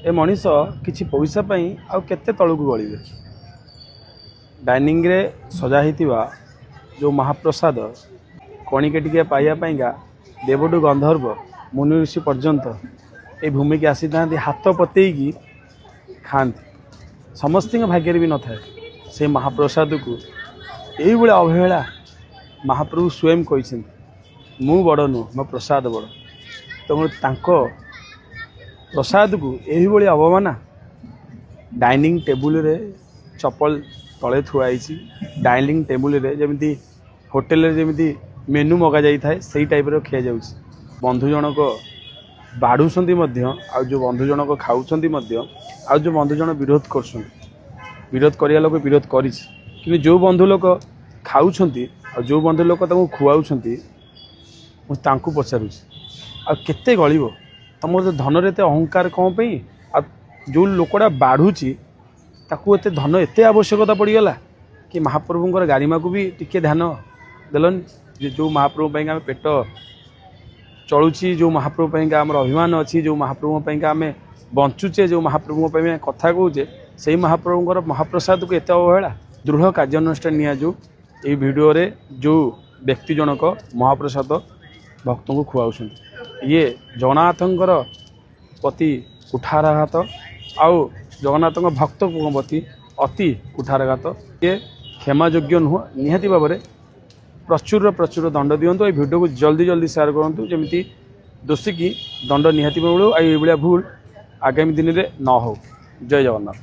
ଏ ମଣିଷ କିଛି ପଇସା ପାଇଁ ଆଉ କେତେ ତଳକୁ ଗଳିବେ? ଡାଇନିଂରେ ସଜା ହେଇଥିବା ଯେଉଁ ମହାପ୍ରସାଦ କଣିକେ ଟିକେ ପାଇବା ପାଇଁକା ଦେବଠୁ ଗନ୍ଧର୍ବ, ମୁନି ଋଷି ପର୍ଯ୍ୟନ୍ତ ଏଇ ଭୂମିକି ଆସିଥାନ୍ତି, ହାତ ପତେଇକି ଖାଆନ୍ତି। ସମସ୍ତଙ୍କ ଭାଗ୍ୟରେ ବି ନଥାଏ। ସେ ମହାପ୍ରସାଦକୁ ଏଇଭଳି ଅବହେଳା। ମହାପ୍ରଭୁ ସ୍ୱୟଂ କହିଛନ୍ତି, ମୁଁ ବଡ଼ ନୁହଁ, ମୋ ପ୍ରସାଦ ବଡ଼। ତେଣୁ ତାଙ୍କ ପ୍ରସାଦକୁ ଏହିଭଳି ଅବମାନନା। ଡାଇନିଂ ଟେବୁଲରେ ଚପଲ ତଳେ ଥୁଆ ହେଇଛି। ଡାଇନିଂ ଟେବୁଲରେ ଯେମିତି ହୋଟେଲରେ ଯେମିତି ମେନୁ ମଗାଯାଇଥାଏ, ସେଇ ଟାଇପ୍ର ଖିଆଯାଉଛି। ବନ୍ଧୁ ଜଣକ ବାଢ଼ୁଛନ୍ତି ମଧ୍ୟ, ଆଉ ଯେଉଁ ବନ୍ଧୁ ଜଣକ ଖାଉଛନ୍ତି ମଧ୍ୟ, ଆଉ ଯେଉଁ ବନ୍ଧୁ ଜଣ ବିରୋଧ କରୁଛନ୍ତି, ବିରୋଧ କରିବା ଲୋକ ବିରୋଧ କରିଛି, କିନ୍ତୁ ଯେଉଁ ବନ୍ଧୁ ଲୋକ ଖାଉଛନ୍ତି ଆଉ ଯେଉଁ ବନ୍ଧୁ ଲୋକ ତାଙ୍କୁ ଖୁଆଉଛନ୍ତି, ମୁଁ ତାଙ୍କୁ ପଚାରୁଛି, ଆଉ କେତେ ଗଳିବ? ତମର ତ ଧନରେ ଏତେ ଅହଙ୍କାର କ'ଣ ପାଇଁ? ଆଉ ଯେଉଁ ଲୋକଟା ବାଢ଼ୁଛି, ତାକୁ ଏତେ ଧନ ଏତେ ଆବଶ୍ୟକତା ପଡ଼ିଗଲା କି ମହାପ୍ରଭୁଙ୍କର ଗାରିମାକୁ ବି ଟିକେ ଧ୍ୟାନ ଦେଲନି? ଯେ ଯେଉଁ ମହାପ୍ରଭୁ ପାଇଁକା ଆମେ ପେଟ ଚଳୁଛି, ଯେଉଁ ମହାପ୍ରଭୁ ପାଇଁକା ଆମର ଅଭିମାନ ଅଛି, ଯେଉଁ ମହାପ୍ରଭୁଙ୍କ ପାଇଁକା ଆମେ ବଞ୍ଚୁଛେ, ଯେଉଁ ମହାପ୍ରଭୁଙ୍କ ପାଇଁ ଆମେ କଥା କହୁଛେ, ସେଇ ମହାପ୍ରଭୁଙ୍କର ମହାପ୍ରସାଦକୁ ଏତେ ଅବହେଳା। ଦୃଢ଼ କାର୍ଯ୍ୟାନୁଷ୍ଠାନ ନିଆଯାଉ ଏଇ ଭିଡ଼ିଓରେ ଯେଉଁ ବ୍ୟକ୍ତି ଜଣକ ମହାପ୍ରସାଦ ଭକ୍ତଙ୍କୁ ଖୁଆଉଛନ୍ତି। ଇଏ ଜଗନ୍ନାଥଙ୍କର ପ୍ରତି କୁଠାରାଘାତ ଆଉ ଜଗନ୍ନାଥଙ୍କ ଭକ୍ତଙ୍କ ପ୍ରତି ଅତି କୁଠାରାଘାତ। ଇଏ କ୍ଷମା ଯୋଗ୍ୟ ନୁହଁ। ନିହାତି ଭାବରେ ପ୍ରଚୁର ପ୍ରଚୁର ଦଣ୍ଡ ଦିଅନ୍ତୁ। ଏଇ ଭିଡ଼ିଓକୁ ଜଲ୍ଦି ଜଲ୍ଦି ସେୟାର କରନ୍ତୁ, ଯେମିତି ଦୋଷୀକି ଦଣ୍ଡ ନିହାତି ମିଳୁ ଆଉ ଏଇଭଳିଆ ଭୁଲ ଆଗାମୀ ଦିନରେ ନ ହଉ। ଜୟ ଜଗନ୍ନାଥ।